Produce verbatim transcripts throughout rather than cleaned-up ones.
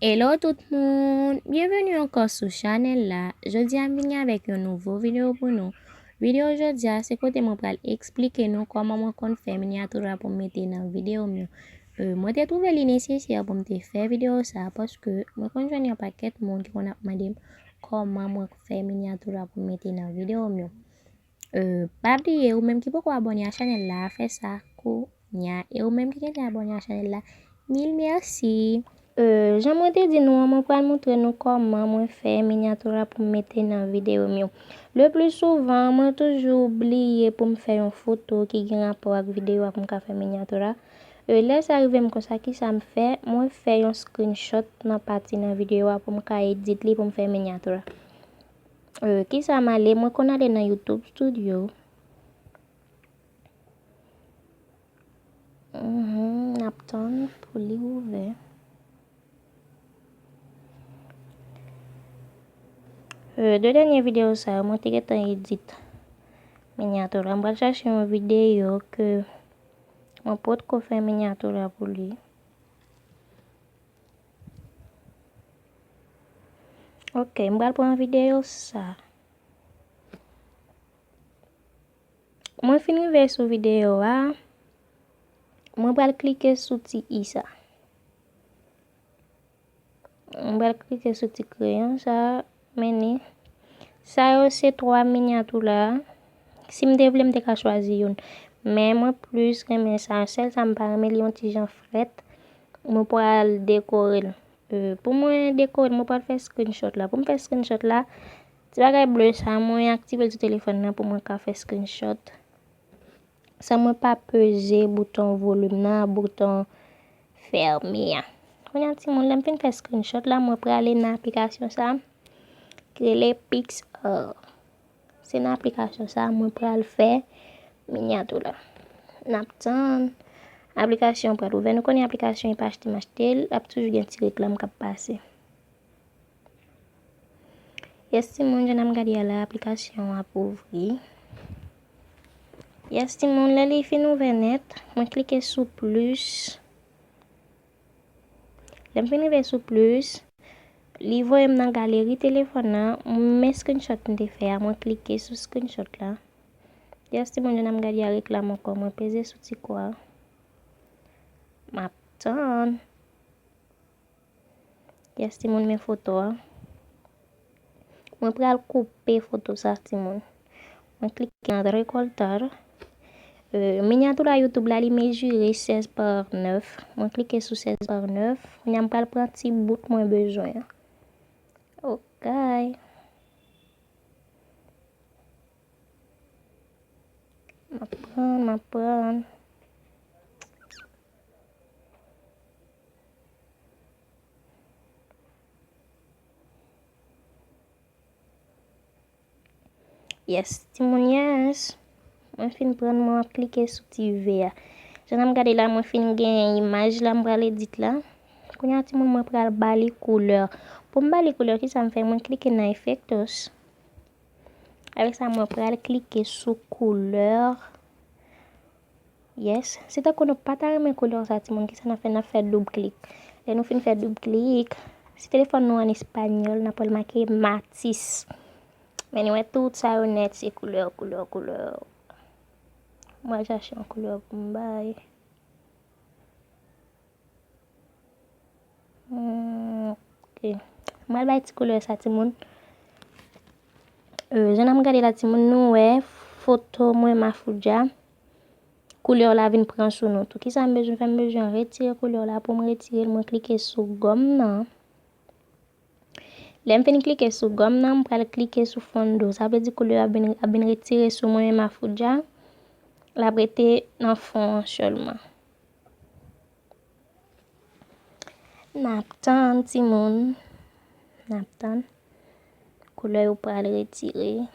Hello tout moun! Byenveni ankò sou chanèl la. Jodi a m vini avèk yon nouvo videyo pou nou. Videyo jodi a se kote mwen pral eksplike nou kòman mwen konn fè minyatura pou m mete nan videyo m yo. Euh, mwen te twouve li nesesè pou m te fè videyo sa a paske mwen konn jwenn yon pakèt moun ki konn ap mande m kòman mwen fè minyatura pou m mete nan videyo m yo. Euh, pa bliye, ou menm ki poko abòne a chanèl la, fè sa kounye a. E ou menm ki gentan abòne a chanèl la, mil mèsi. Euh, jan mwen te di nou an, mwen pral montre nou kòman mwen fè minyatura pou m mete nan videyo m yo. Le pli souvan, mwen toujou bliye pou m fè yon foto ki gen rapò ak videyo a pou m ka fè minyatura. Euh, lè sa rive m konsa, kisa m fè? Mwen fè yon screenshot nan pati nan videyo a pou m ka edit li pou m fè minyatura. Euh, kisa m ale? Mwen konn ale nan YouTube Studio. Mhm, n ap tann pou li ouvè. Euh, de dènye videyo sa yo, mwen te gentan edit minyatura. M pral chache yon videyo ke mwen potko fè minyatura pou li. Ok, m pral pran videyo sa. Mwen fin rive sou videyo a, mwen pral klike sou ti i sa. Mwen pral klike sou ti kreyon sa, men ni. Sa yo se twa minyatura. Si m te vle, m te ka chwazi youn. Men mwen plis renmen sa. Sèl sa m pa renmen, li yon ti jan frèt. Mwen pral dekore l. Euh, pou mwen dekore l, mwen pral fè screenshot la. Pou m fè screenshot la, ti bagay ble sa, mwen aktive l sou telefòn nan pou mwen ka fè screenshot. San mwen pa peze bouton volim nan, bouton fèmen an. Kounye a, timoun, lè m fin fè screenshot la, mwen prale nan aplikasyon sa, ki rele PicsArt. Se nan aplikasyon sa, mwen pral fè minyatura. N ap tann aplikasyon pral ouvè. Nou konnen aplikasyon e pa achte m achte l, ap toujou gen ti reklam k ap pase. Yes, timoun, jan n ap gade a la, aplikasyon an ap ouvri. Yes, timoun, lè li fin ouvè nèt, mwen klike sou plis. Lè m fin rive sou plis, li voye m nan galeri telefòn nan, men screenshot m te fè a, mwen klike sou screenshot la. Yes, timoun, jan n ap gade a reklam ankò, mwen peze sou ti kwa. M ap tann. Yes, timoun, men foto a. Mwen pral koupe foto sa, timoun. Mwen klike nan rekoltar. Euh, minyatura YouTube la, li mezire sèz pa nèf. Mwen klike sou sèz pa nèf. Kounye a, m pral pran ti bout mwen bezwen an. Ok. M ap pran, m ap pran. Yes, timoun, yes. Mwen fin pran, mwen ap klike sou ti ve a. Jan n ap gade la, mwen fin gen imaj la, m pral edit la. Kounye a, timoun, mwen pral ba li koulè. Pou m ba li koulè, kisa m fè? Mwen klike nan efectos. Avèk sa, mwen pral klike sou koulè. Yes. Si tankou nou pa ta renmen koulè sa, timoun, kisa n ap fè? N ap fè doub klik. Lè nou fin fè doub klik, si telefòn nou an espanyòl, n ap wè l make matis. Men nou wè tout sa yo nèt, se koulè, koulè, koulè. Mwen chache yon koulè pou m bay. Hmm, ok. Mwen al bay ti koulè sa, timoun. Euh, jan n ap gade la, timoun, nou wè foto mwen Mafouja. Koulè la vin pran sou nou tou. Kisa m bezwen fè? M bezwen retire koulè la. Pou m retire l, mwen klike sou gòm nan. Lè m fin klike sou gòm nan, m pral klike sou fondo. Sa vle di koulè a ap vin, ap vin retire sou mwen, Mafouja. L ap rete nan fon an sèlman. N ap tann, timoun. N ap tann. Koulè yo pral retire.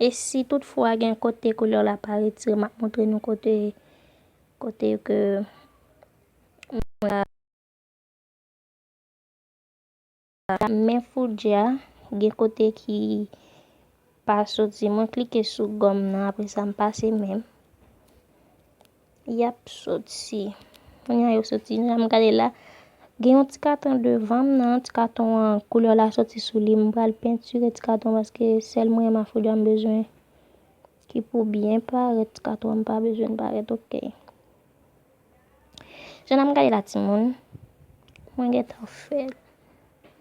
E si toutfwa gen kote koulè la pa retire, m ap montre nou kote, kote ke mwen la. Men foudya, gen kote ki pa soti. Mwen klike sou gòm nan, apre sa m pase men m. Y ap soti. Kounye a yo soti. Jan m gade la, Gen yon ti katon devan m nan, ti katon an, koulè la soti sou li. M pral pentire ti katon paske sèl mwen Mafouja m bezwen ki pou byen parèt. Ti katon an m pa bezwen parèt, oke. Jan n ap gade la, timoun, mwen gentan fè l.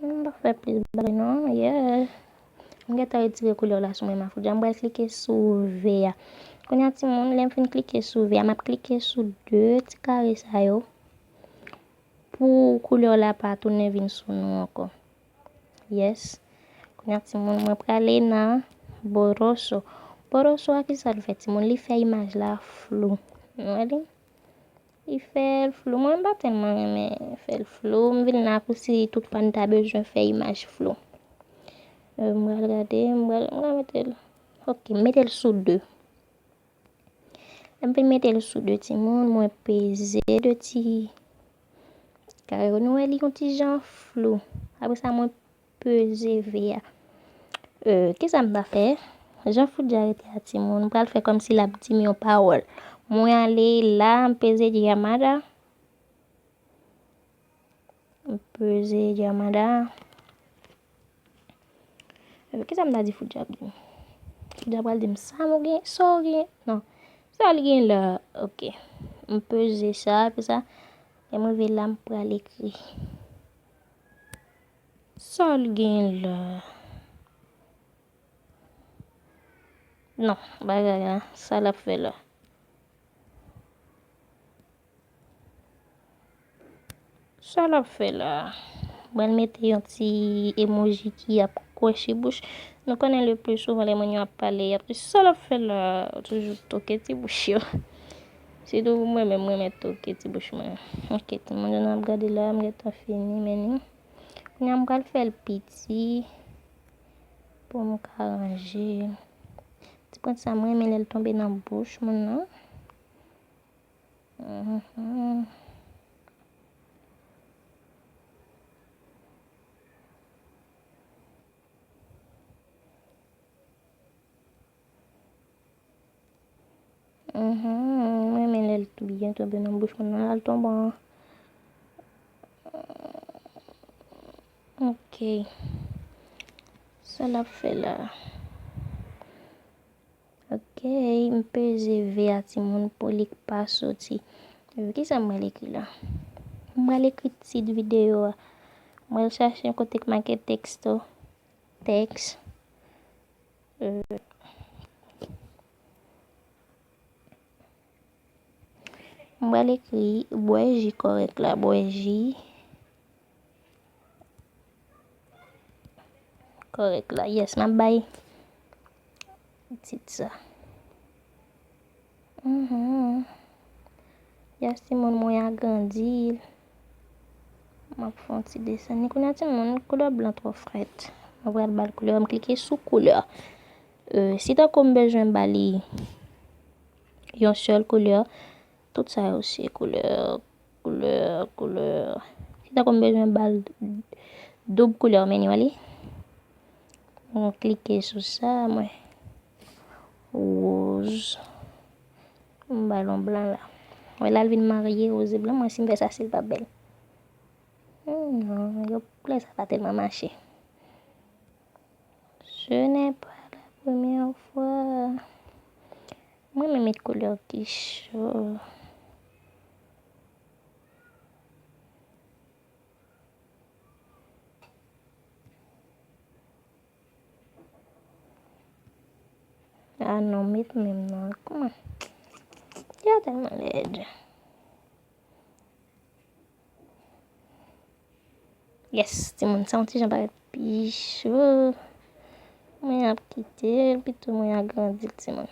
M pa fè plis bagay non, yeah. M gentan retire koulè la sou mwen Mafouja. M pral klike sou V a. Kounye a, timoun, lè m fin klike sou V a, m ap klike sou de ti kare sa yo pou koulè la pa tounen vin sou nou ankò. Yes. Kounye a, timoun, mwen prale nan boroso. Boroso a, ki sa l fè, timoun? Li fè imaj la flou. Nou wè li? Li fè l flou. Mwen, m pa tèlman renmen fè l flou. M vin la pou si tout fwa n ta bezwen fè imaj flou. Euh, m pral gade, m pral, m pral mete l. Ok, m mete l sou de. Lè m fin mete l sou de, timoun, mwen peze de ti kare yo. Nou wè li yon ti jan flou. Apre sa, mwen peze V a. Euh, kisa m ta fè? Jan Foudja rete a, timoun, m pral fè kòmsi l ap di m yon pawòl. Mwen ale la, m peze Diamada. M peze Diamada. Euh, kisa m ta di Foudja ap di m? Foudja pral di m, sa m gen, sa w gen? Non. Sa l gen la? Ok. M peze sa, apre sa, lè m rive la, m pral ekri. Sa l gen la? Non, bagay la, sa l ap fè la? Sa l ap fè la? Mwen mete yon ti emoji ki ap kwenche bouch. Nou konnen le pli souvan lè moun yo ap pale, y ap di, "Sa l ap fè la?" Toujou toke ti bouch yo. Sitou pou mwen menm, mwen renmen toke ti bouch mwen. Ok, timoun yo n ap gade la, m gentan fini, men ni. Kounye a m pral fè l piti pou m ka ranje. Ti pwent sa, mwen renmen lè l tonbe nan bouch moun nan. Mhm. Mhm, mwen renmen lè l tou byen tonbe nan bouch moun nan, l al tonbe an. Ok. Sa l ap fè la? Ok, m peze V a, timoun, pou li k pa soti. Euh, kisa m pral ekri la? M pral ekri tit videyo a. M pral chache yon kote k make teksto. Tèks. Euh, m pral ekri bwè ji kòrèk la, bwè ji kòrèk la. Yes, m ap bay tit sa. Mhm. Yes, timoun, mwen agrandi l. M ap fè yon ti desen. Ni kounye a, timoun, koulè blan twò frèt. Mwen pral ba l koulè. M klike sou koulè. Euh, si tankou m bezwen ba li yon sèl koulè, tout sa yo se koulè, koulè, koulè. Si tankou m bezwen ba l doub koulè, men ni wè li. Mwen klike sou sa, mwen. Woz. M ba l yon blan la. Mwen la l vin marye woz e blan, mwen si m fè sa, si l pa bèl. Hmm, non, yo koulè sa pa tèlman mache. Ce n'est pas la première fois. Mwen renmen met koulè ki cho. Ah non, met menm non. Kòman? Yo tèlman lèd. Yes, timoun, sa yon ti jan parèt pi cho. Mwen ap kite l, pito mwen agrandi l, timoun.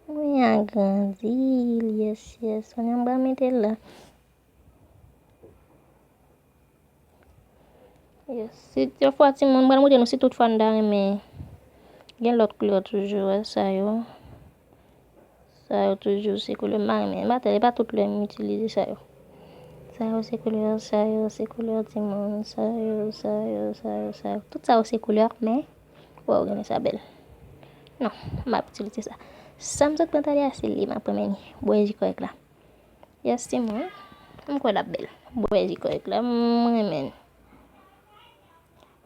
Mwen agrandi l, yes, yes. Kounye a m pral mete l la. Yes. Si yon fwa, timoun, mwen montre nou si tout fwa n ta renmen. Gen lòt koulè toujou, wè, sa yo. Sa yo toujou se koulè m pa renmen. M pa tèl, e pa tout lè m itilize sa yo. Sa yo se koulè, sa yo se koulè timoun, sa yo, sa yo, sa yo, sa yo. Tout sa yo se koulè, men, waw, gade sa bèl. Non, m ap itilize sa. Sa m sot pran talè a, se li m ap pran, men ni bwè ji kòrèk la. Yes, timoun. M kwè l ap bèl. Bwè ji kòrèk la. M renmen l.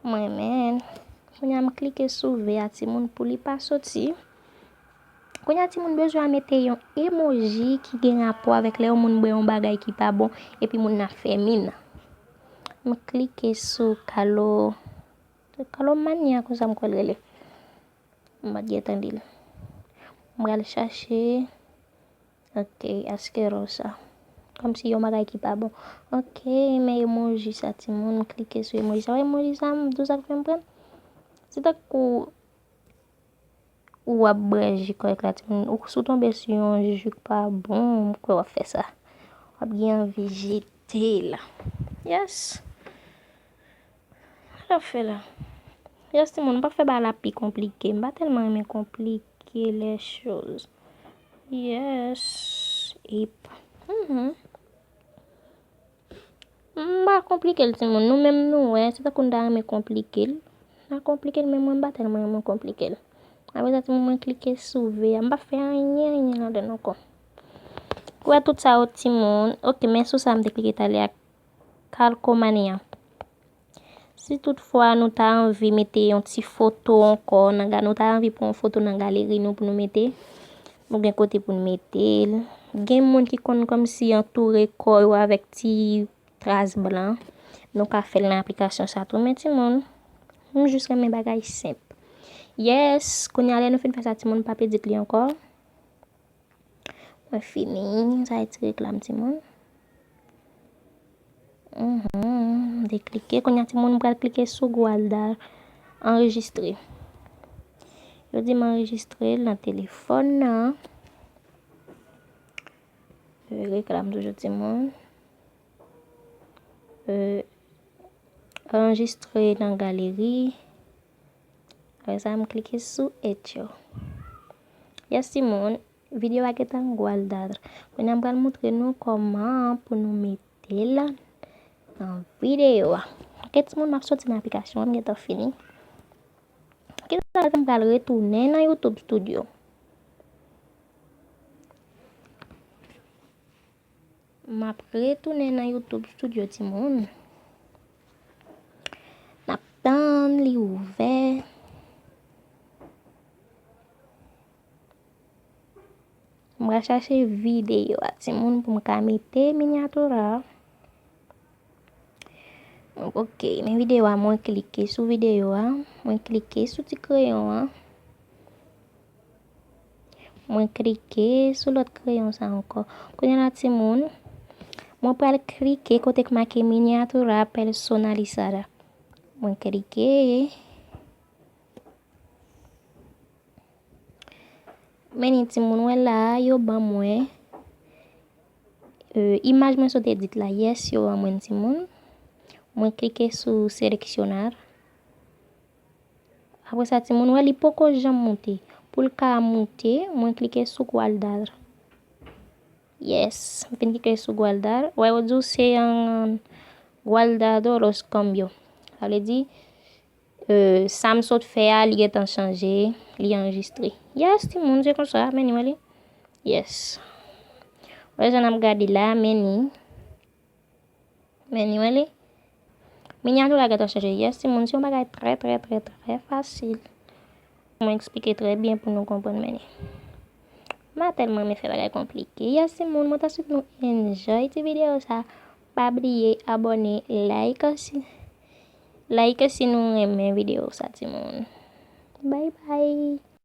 M renmen l. Kounye a m klike sou V a timoun pou li pa soti. Kounye a timoun bezwen mete yon emoji ki gen rapò avèk lè yon moun bwè yon bagay ki pa bon epi moun nan fè min. M klike sou kalo, kalomani a konsa m kwè l rele. M pa t gen tande l. M pral chache. Ok, askerosa. Kòmsi yon bagay ki pa bon. Ok, men emoji sa timoun, m klike sou emoji sa. Wè emoji sa, m di w sa k fè m pran. Se tankou ou ap bwè ji kòrèk la timoun. Ou si w tonbe sou yon ji k pa bon, m kwè w ap fè sa. W ap gen anvi jete l. Yes. Sa l ap fè la? Yes timoun, m pa fè bagay la pi konplike. M pa tèlman renmen konplike les choses. Yes. Ep. Mhm. M pa konplike l timoun. Nou menm nou wè, se tankou n ta renmen konplike l. N a konplike l, men mwen m pa tèlman renmen konplike l. Apre sa timoun, mwen klike sou V a. M pa fè anyen, anyen ladan l ankò. Ou wè tout sa yo timoun. Ok, men sou sa m te klike talè a. Kalkomani an. Si toutfwa nou ta anvi mete yon ti foto ankò nan ga-, nou ta anvi pran yon foto nan galeri nou pou nou mete, nou gen kote pou nou mete l. Gen moun ki konn kòmsi antoure kò yo avèk ti tras blan. Nou ka fè l nan aplikasyon sa tou, men timoun, m jis renmen bagay senp. Yes, kounye a lè nou fin fè sa timoun, pa pèdi li ankò. Mwen fini, sa e ti reklam timoun. Mhm, m te klike. Kounye a timoun, m pral klike sou Gwaldar anrejistre. Yo di m anrejistre l nan telefòn nan. Reklam toujou timoun. Anrejistre nan galeri. Apre sa, m klike sou etyo. Yes timoun, videyo a gentan gwaldar. Kounye a m pral montre nou kòman pou nou mete l nan videyo a. Ok timoun, m ap soti nan aplikasyon an, m gentan fini. Kisa m pral retounen nan YouTube Studio. M ap retounen nan YouTube Studio timoun. N ap tann li ouvè. M pral chache videyo a timoun pou m ka mete minyatura. Ok, men videyo a, mwen klike sou videyo a, mwen klike sou ti kreyon an. Mwen klike sou lòt kreyon sa ankò. Kounye a la timoun, mwen pral klike kote k make miniatura personalizada. Mwen klike. Men ni timoun wè la, yo ban mwen, euh, imaj mwen sot edit la. Yes, yo ban mwen timoun. Mwen klike sou seleksionar. Apre sa, timoun wè li poko janm moute. Pou l ka moute, mwen klike sou gwaldar. Yes, m fin klike sou gwaldar. Wè, yo di w se yon gwaldado los cambio. Sa vle di, euh, sa m sot fè a, li gentan chanje, li anrejistre. Yes, timoun, se konsa, men ni wè li. Yes. Wè jan n ap gade la, men ni. Men ni wè li. Minyatura gentan chanje. Yes, timoun, se yon bagay trè, trè, trè, trè fasil. Mwen eksplike trè byen pou nou konprann, men ni. M pa tèlman renmen fè bagay konplike. Yes, timoun, mwen ta swete nou enjoy ti videyo sa. Pa bliye abòne, like si, like si nou renmen videyo sa, timoun. Bye bye.